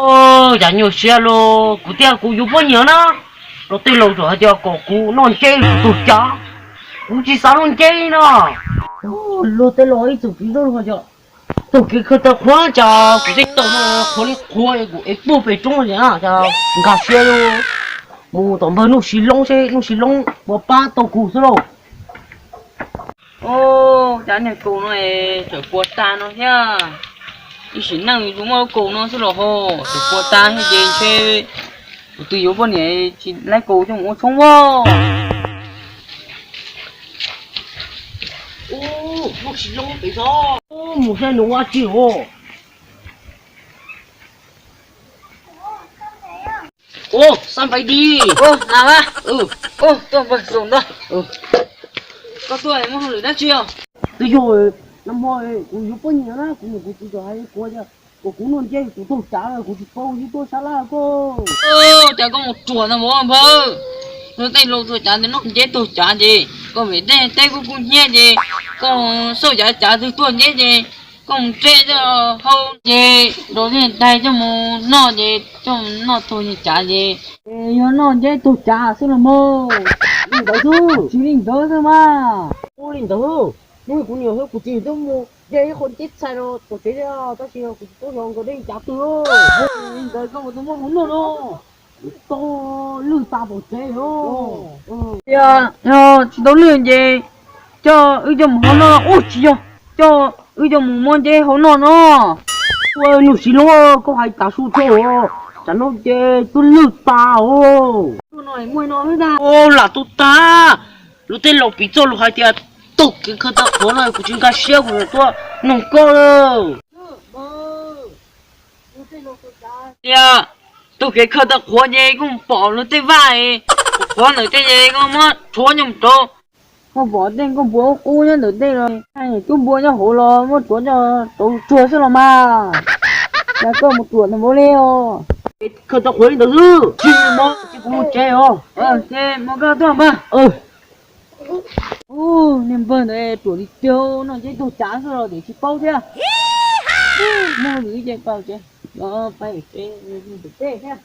Cas nyuaj siab lauj, kuv tias kuv yuav poj niam na, luag tej laus txawm hais tias kom kuv noj nceb tus cav, kuv tsis xav noj nceb no. Luag tej laus ib txwm piv txoj lus tias taug kev khaws tawv qhuav, cas kuv tej taug no qhuav li qhuav kuv ev puag pem roob li na, cas nkag siab lauj. Mus tom npawg Nuj Sis Loob seb Nuj Sis Loob puas pab tau kuv xwb lauj. Cas niag kaus no txawm puas tag no thiab. Ib sim neej yuav muaj lub kaus no xwb los ho, txawm puas tag thiab ces ntshe tus twg yuav poj niam tsis laib kaus coj mus ua tshoob as. Mus saib nws ua tsi os. Ua, xab npaim di. Na, tuaj npawg Zoom ntag. Koj tuaj muaj hauj lwm dab tsi os? Twb yog nag hmo kuv yuav poj niam na, kuv niam kuv txiv txawm hais kuv tias kom kuv noj nceb tus taug cav, kuv tsis paub, kuv tuaj sab laj koj. Cas koj mus ruam ntag npawg, luag tej laus taug cav tias noj nceb taug cav ces koj vim dej teb kub kub hnyiab ces koj xauj cav cav twg tuag nceb ces koj mus tseb coj hau ces rau tej tais coj mus noj ces coj mus noj taug cav ces yog noj nceb taug cav xwb los mas. Li ntawd xwb, tsis li ntawd xwb mas. Ua li ntawd, hnub kuv niam thiab kuv txiv twb mus de ib qho nceb txhais rau tom tsev, tab sis kuv tsis paub xyov nkawd de cav twg. Li ntawd koj mus tus muaj hauv noj no, tau lwj tas tom tsev os. Yog tsis tau lwj ces coj wb coj mus hauv noj. Ub, tsis yog, coj wb coj mus muab nceb hauv noj no. Ua Nuj Sis Loob, koj hais tas su thiab os, tsam no ces twb lwj tas os. Lam tu tag, luag tej laus piv txoj lus hais tias taug kev khaws tawv qhuav no, kuv tsis nkag siab kuv tuaj noog koj lawm. Tias taug kev khaws tawv qhuav ces koj mus pom luag tej vaj qhuav ntawm tej ces koj muab rhuav coj mus rau. Koj pom tej nkauj npua qub nyob ntawm tej los, tub npua nyob hauv los muab rhuav coj rau tsuag xwb los mas. Cas koj mus ruam ntawm npaum li os. Khaws tawv qhuav li ntawd xwb, tsis mus ces kuv mus tsev os. Mus koj tuaj npawg. Niag npawg ntawd ruam li tiag, noj nceb taug cav xwb los tias tsis paub thiab. Muaj hauj lwm ces pab tsev, pab tsev tej thiab.